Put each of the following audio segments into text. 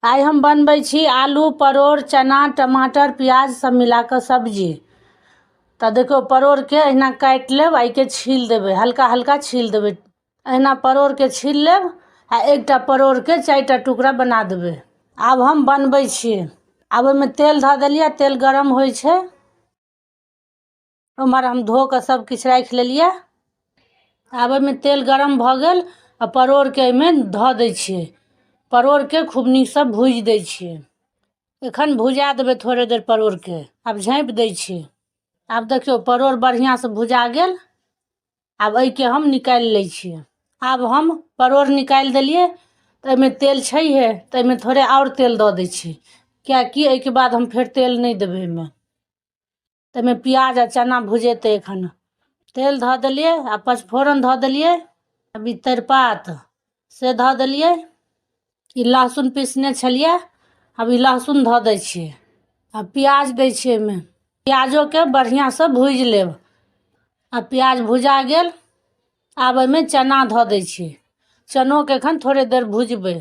आइ हम बनबै छी आलू, परोड़, चना, टमाटर, प्याज सब मिला कऽ सब्जी। तऽ देखियौ, परोड़के अहिना काटि लेब, एहिके छील देबै, हल्का हल्का छील देबै। अहिना परोड़के छील लेब आ एकटा परोड़के 4टा टुकड़ा बना देबै। आब हम बनबै छी। आब ओहिमे तेल धऽ देलियै, तेल गरम होइ छै। ओम्हर हम धो कऽ सब किछु राखि लेलियै। आब ओहिमे तेल गरम भऽ गेल आ परोड़के एहिमे धऽ दै छियै। परोड़के खूब नीकसँ भूजि दै छियै। एखन भुजा देबै थोड़े देर परोड़के। आब झाँपि दै छियै। आब देखियौ, परोड़ बढ़िआँसँ भुजा गेल। आब एहिके हम निकालि लै छियै। आब हम परोड़ निकालि देलियै तऽ एहिमे तेल छैहे, तऽ एहिमे थोड़े आओर तेल दऽ दै छियै, किएकि एहिके बाद हम फेर तेल नहि देबै एहिमे। ताहिमे प्याज आ चना भुजेतै। एखन तेल धऽ देलियै आ पचफोरन धऽ देलियै। आब ई तेजपात से धऽ देलियै। ई लहसुन पीसने छलियै, आब ई लहसुन धऽ दै छियै। आ प्याज दै छियै एहिमे। प्याजोके बढ़िआँसँ भूजि लेब। आ प्याज भुजा गेल। आब एहिमे चना धऽ दै छियै। चनोके एखन थोड़े देर भुजबै।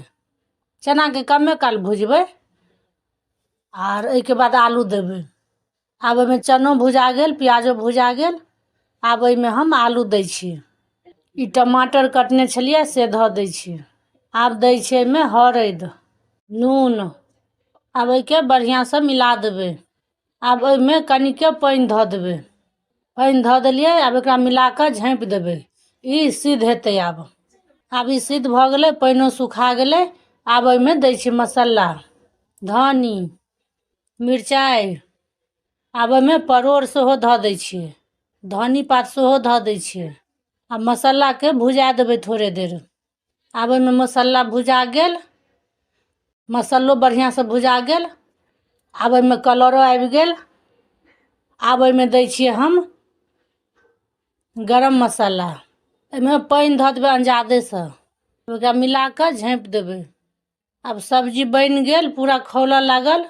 चनाके कमे काल भुजबै आर एहिके बाद आलू देबै। आब ओहिमे चनो भुजा गेल, प्याजो भुजा गेल। आब एहिमे हम आलू दै छियै। ई टमाटर कटने छलियै से धऽ दै छियै। आब दै छियै एहिमे हरैद, नून। आब एहिके बढ़िआँसँ मिला देबै। आब ओहिमे कनिके पानि धऽ देबै। पानि धऽ देलियै। आब एकरा मिला कऽ झाँपि देबै। ई सिद्ध हेतै आब। आब ई सिद्ध भऽ गेलै, पानिओ सुखा गेलै। आब एहिमे दै छियै मसाला, धनी, मिरचाइ। आब ओहिमे परोड़ सेहो धऽ दै छियै, धनी पात सेहो धऽ दै छियै। आ मसालाके भुजा देबै थोड़े देर। आब ओहिमे मसाला भुजा गेल, मसल्लो बढ़िआँसँ भुजा गेल। आब ओहिमे कलरो आबि गेल। आब ओहिमे दै छियै हम गरम मसाला। एहिमे पानि धऽ देबै अंजादेसँ। ओकरा मिला कऽ झाँपि देबै। आब सब्जी बनि गेल, पूरा खौलऽ लागल,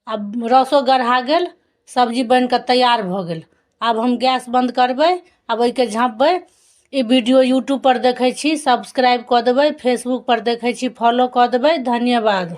आब रसो गढ़ा गेल। सब्जी बनि कऽ तैयार भऽ गेल। आब हम गैस बन्द करबै। आब एहिके झाँपबै। ई वीडियो यूट्यूब पर देखै छी, सब्सक्राइब कऽ देबै। फेसबुक पर देखै छी, फॉलो कऽ देबै। धन्यवाद।